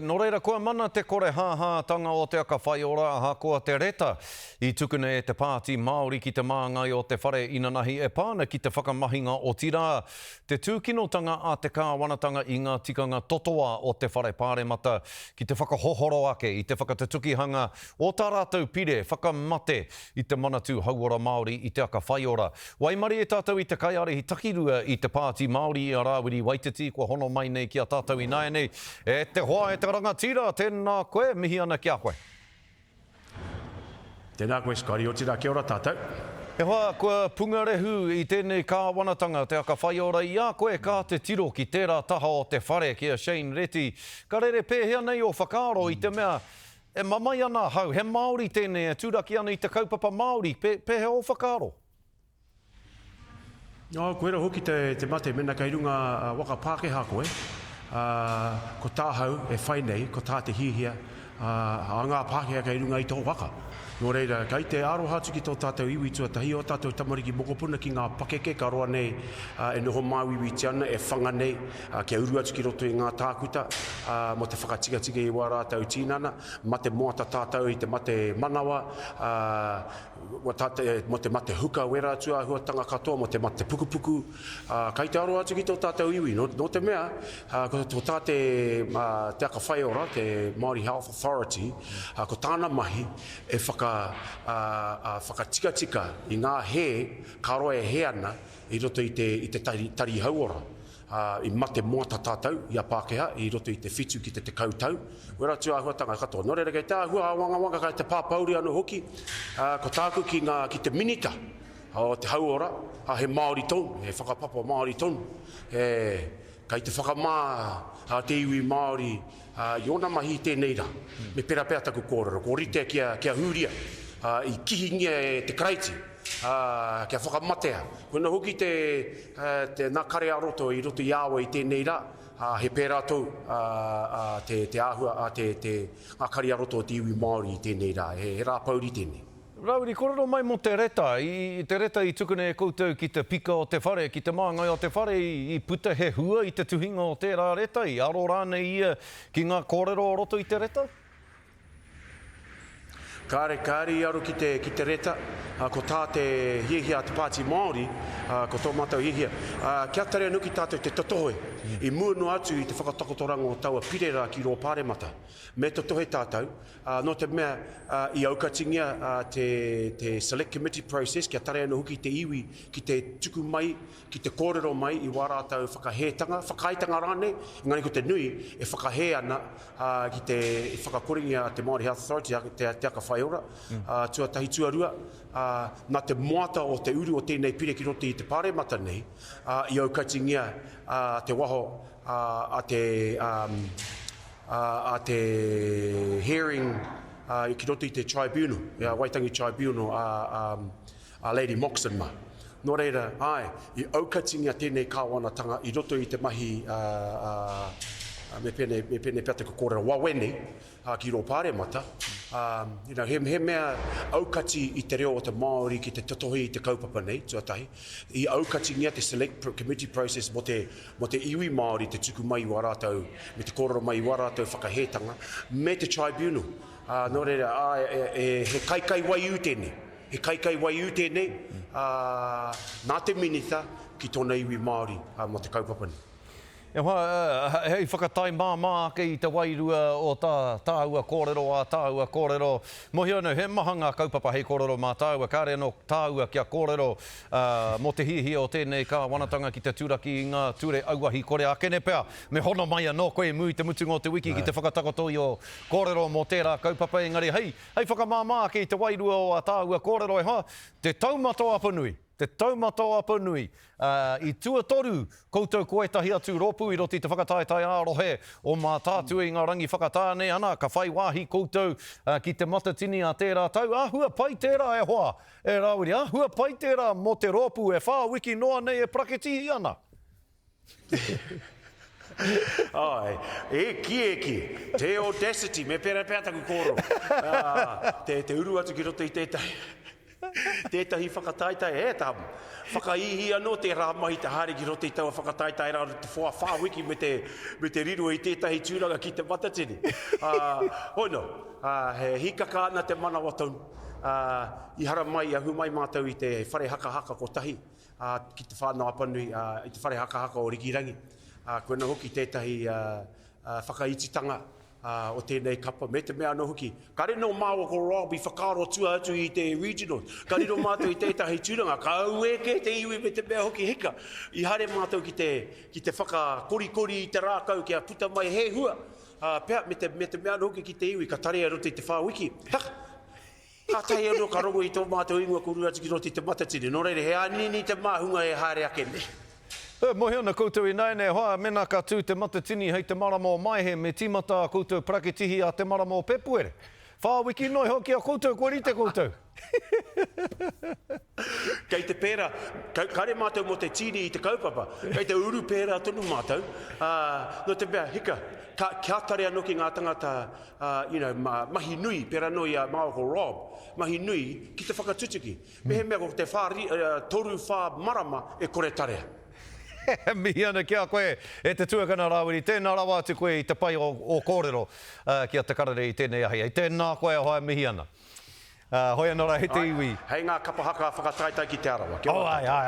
Nō reira, kua mana te korehāhātanga o te aka whaiora ahakoa te reta i tukuna e te Pāti Māori ki te māngai o te whare inanahi e pā ana ki te whakamahinga otirā te tūkinotanga a te kāwanatanga i ngā tikanga totoa o te whare pāremata ki te whakahohoro ake i te whakatutukihanga o tā rātou pire whakamate i te Manatū Hauora Māori i te aka whaiora. Waimarie tātou i te kaiārahi takirua i te Pāti Māori i a Rāwiri Waititi kua hono mai nei ki a tātou ināianei. E te hoa, e te rangatira, tēnā koe, mihi ana ki a koe. Tēnā koe Scotty, otirā kia ora tātou. E hoa, kua pungarehu i tēnei kāwanatanga te aka whaiora i a koe ka te tiro ki tērā taha o te whare ki a Shane Reti. Ka rere pēhea nei ō whakaaro i te mea E mamae ana ahau, he Māori tēnei e turaki ana i te kaupapa Māori, pēhea ō whakaaro? Oh, koira hoki te, te mate, mena kei runga waka Pākehā koe, ā, ko tāhau e whai nei, ko tā te hiahia ā, a ngā Pākehā kei runga i tō waka. Nō reira, kei te aroha atu ki tō tātou iwi tuatahi, ō tātou tamariki mokopuna ki ngā pakeke ka roa nei e noho māuiuitia ana, e whanga nei, kia uru atu ki roto i ngā tākuta mō te whakatikatika i wā rātou tīnana, mate moata tātou i te mate manawa, mō te mate huka wera atu āhuatanga katoa, mō te mate pukupuku, kai te aro atu ki tō tātou iwi, nō te mea, ko tā te Te Aka Whaiora, te Māori Health Authority, ko tāna mahi e whakatikatika i ngā hē ka roa e hē ana i roto i te tari hauora. Ā, i mate moata tātou i a Pākehā i roto i te whitu ki te tekau tau, wera atu āhuatanga katoa. Nō reira, kei te āhua āwangawanga, kei te pāpōuri anō hoki, ā, ko tāku ki ngā, ki te Minita o te Hauora, ā, he Māori tonu, he whakapapa Māori tonu, he, kei te whakamā te iwi Māori, ā, i ōna mahi i tēnei rā. Me pērā pea taku kōrero, kua rite kia, kia hūria, ā, i kihingia e te Karaiti, ā, kia whakamatea. Koina hoki te, te, nā kare ā-roto i roto i a au i tēnei rā, ā, he pērā tou, ā, ā, te, te āhua, ā, te, te, ngā kare ā-roto o te iwi Māori i tēnei rā. He, he rā pouri tēnei. Rāwiri, kōrero mai mō te reta, i, te reta i tukuna e koutou ki te pika o te whare, ki te māngai o te whare, i, i puta he hua i te tuhinga o tērā reta, i aro rānei ia ki ngā kōrero o roto i te reta? Kāre, kāre i aro ki te, ki te reta, ā, ko tā te hiahia a te Pāti Māori, ā, ko tō mātou hiahia, ā, kia tarea nuki tātou te totohe i mua noa atu i te whakatakotoranga o taua pire rā ki rō Pāremata. Me totohe tātou, ā, nō te mea, ā, i aukatingia, ā, te, te Select Committee process kia tarea anō hoki te iwi ki te tuku mai, ki te kōrero mai i wā rātou whakahētanga, whakaaetanga rānei, engari ko te nui e whakahē ana ki te whakakorengia a te Māori Health Authority, te, te Aka Whaiora, tuatahi, tuarua, nā te moata o te uru o tēnei pire ki roto i te pāremata nei, i aukatingia te waho a te, a te hearing ki roto i te tribunal, Waitangi Tribunal, a, a Lady Moxon mā. Nō reira, āe, i aukatingia tēnei kāwanatanga i roto i te mahi, ā, ā, me pēnei, me pēnei pea taku kōrero wawe nei, ā, ki rō Pāremata, ā, you know, he, he mea aukati i te reo o te Māori ki te totohe i te kaupapa nei, tuatahi, i aukatingia te Select Committee process mō te, mō te iwi Māori te tuku mai i wā rātou, me te kōrero mai i wā rātou whakahētanga, me te Tribunal. Ā, nō reira, āe, e, e, he kaikaiwaiū tēnei. He kaikaiwaiū tēnei, ā, nā te Minita ki tōna iwi Māori mō te kaupapa nei. E hoa, hei whakatae māmā ake i te wairua o tā tāua kōrero, ā tāua kōrero. Mōhio anō, he maha ngā kaupapa hei kōrero mā tāua, kāre anō tāua kia kōrero mō te hiahia o tēnei kāwanatanga ki te turaki i ngā ture auahi kore akene pea. Me hono mai anō koe i mua i te mutunga o te wiki ki te whakatakoto i ō kōrero mō tērā kaupapa, engari hei Hei whakamāmā ake i te wairua o ā tāua kōrero e hoa, Te Taumata o Apanui, Te Taumata o Apanui, ā, i tuatoru koutou ko ētahi atu rōpū i roto i te whakataetae ā-rohe o Mātaatua i ngā rangi whakatāne, ana, ka whai wāhi koutou ki Te Matatini a tērā tau. Āhua pai tērā e hoa, e Rāwiri, āhua pai tērā mō te rōpū e whā wiki noa nei e paraketihi ana. Āe, e ki, e ki, te audacity, me pērā pea taku kōrero, te, te uru atu ki roto i tētahi. Tētahi whakataetae, e ta, whakaihi anō tērā mahi te haere ki roto i taua whakataetae rā, te wha, whā wiki me te, me te riro i tētahi tūranga ki te Matatini. Ā, hoi nō, ā, he hīkaka ana te manawa tonu. Ā, i haramai, i ahu mai mātou i te whare hakahaka kotahi, ā, ki Te Whānau-a-Apanui, ā, i te whare hakahaka o Rikirangi. Ā, koinā hoki tētahi, ā, ā, whakaititanga, ā, o tēnei kapa, me te mea anō hoki, kare nō māua ko Rob i whakaaro tua atu i te regional, ka riro mātou i tētahi tūranga, ka auē kē te iwi me te mea hoki hika, i haere mātou ki te, ki te whakakorikori i te rākau kia puta mai he hua, ā, pea, me te, me te mea anō hoki ki te iwi, ka tarea roto i te whā wiki, ha! Kātahi anō ka rongo i tō mātou ingoa kua rua atu ki roto i te Matatini, nō reira he āniini te māhunga e haere ake nei. E moe ana koutou ināianei e hoa, mēnā ka tū te Matatini hei te marama o Maehe me tīmata ā koutou parakitihi ā te marama o Pepuere. Whā wiki noa iho ki a koutou kua rite koutou. Kei te pērā, kare mātou mō te tīni i te kaupapa, kei te uru pērā tonu mātou, ā, nō te mea, hika, ka, kia tare anō ki ngā tangata ā, you know, ma, mahi nui, pērā anō i a māua ko Rob, mahi nui ki te whakatutuki. Mehemea ko te whā, ā, toru, whā marama e kore tarea. E mihi ana ki a koe e te tuakana Rāwiri, tēnā rawa atu koe i te pai o ō kōrero ki a Te Karere i tēnei ahi. Tēnā koe e hoa e mihi ana. Hoi anō rā e te iwi. Hei ngā kapa haka whakataetae ki Te Arawa. Kia ora koutou.